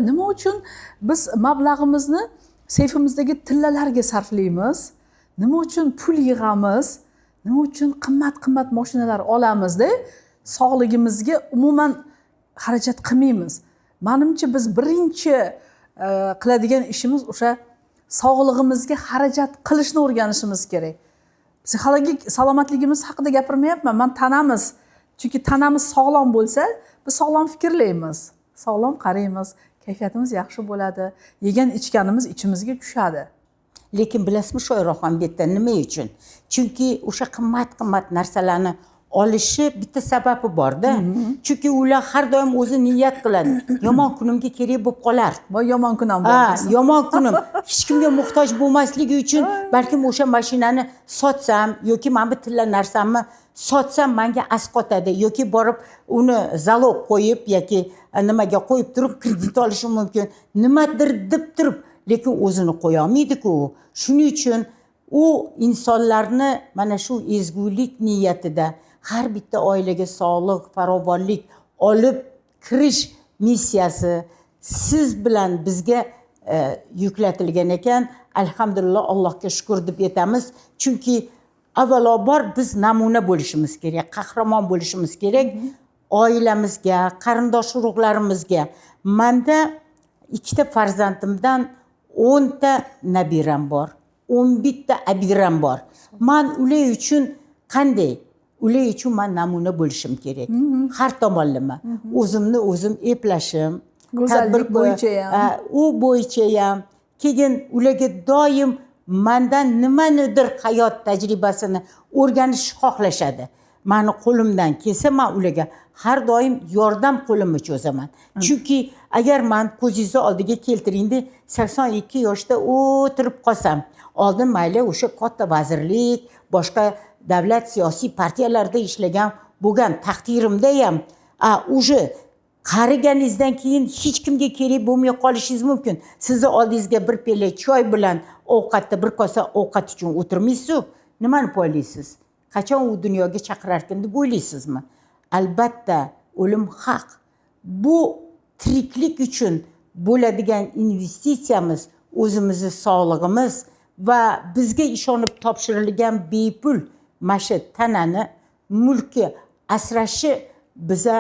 Nima uchun biz mablag'imizni seyfimizdagi tillalarga sarflaymiz? Nima uchun pul yig'amiz? Nima uchun qimmat qimmat moshinalar olamizda, sog'ligimizga umuman xarajat qilmaymiz? Manimcha, biz birinchi qiladigan ishimiz o'sha sog'lig'imizga xarajat qilishni o'rganishimiz kerak. Psixologik salomatligimiz haqida gapirmayapman man, tanamiz. Chunki tanamiz sog'lom bo'lsa, biz sog'lom fikrlaymiz, sog'lom qaraymiz, kayfiyatimiz yaxshi bo'ladi, yegan ichganimiz ichimizga tushadi. Lekin bilasizmi, Shoiraxon, bu yerda nima uchun? Chunki o'sha qimmat qimmat narsalarni olishi bitta sababi borda. Chunki ular har doim o'zi niyat qiladi: yomon kunimga kerak bo'lib qolar. Voy, yomon kun ham bor Ha, desin. Yomon kunim, hech kimga muhtoj bo'lmasligi uchun balkim o'sha mashinani sotsam yoki mana bu tilla narsamni sotsam, manga asqotadi yoki borib uni залог qo'yib yoki nimaga qo'yib turib kredit olishim mumkin, nimadir deb turib, lekin o'zini qo'yolmaydiku u. Shuning uchun u insonlarni mana shu ezgulik niyatida har bitta oilaga sog'lik, farovonlik olib kirish missiyasi siz bilan bizga yuklatilgan ekan. Alhamdulillah, Allohga shukur deb aytamiz. Chunki avvalambor biz namuna bo'lishimiz kerak, qahramon bo'lishimiz kerak oilamizga, qarindosh urug'larimizga. Manda ikkita farzandimdan 10 ta nabiram bor, 11 ta abiram bor. Man ular uchun qanday, ular uchun man namuna bo'lishim kerak har tomonlama, o'zimni o'zim eplashim, Go'zallik bo'yicha ham. Ha, u bo'yicha ham. Keyin ularga doim mandan nimanidir, hayot tajribasini o'rganishni xohlashadi. Mani qo'limdan kelsa, man ularga har doim yordam qo'limni cho'zaman. Chunki agar man, ko'zingizni oldiga keltiringda, 82 yoshda o'tirib qolsam, oldin mayli o'sha katta vazirlik, boshqa davlat, siyosiy partiyalarda ishlagan bo'lgan taqdirimda ham, a уже qariganingizdan keyin hech kimga kerak bo'lmay qolishingiz mumkin. Sizni oldingizga bir piyola choy bilan ovqatda, bir kosa ovqat uchun o'tirmaysizu. Nimani poylaysiz? Qachon u dunyoga chaqirarkin deb o'ylaysizmi? Albatta, o'lim haq. Bu tiriklik uchun bo'ladigan investitsiyamiz o'zimizni sog'lig'imiz va bizga ishonib topshirilgan bepul mana shu tanani, mulki asrashi biza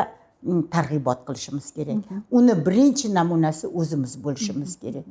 targ'ibot qilishimiz kerak. Uni birinchi namunasi o'zimiz bo'lishimiz kerak.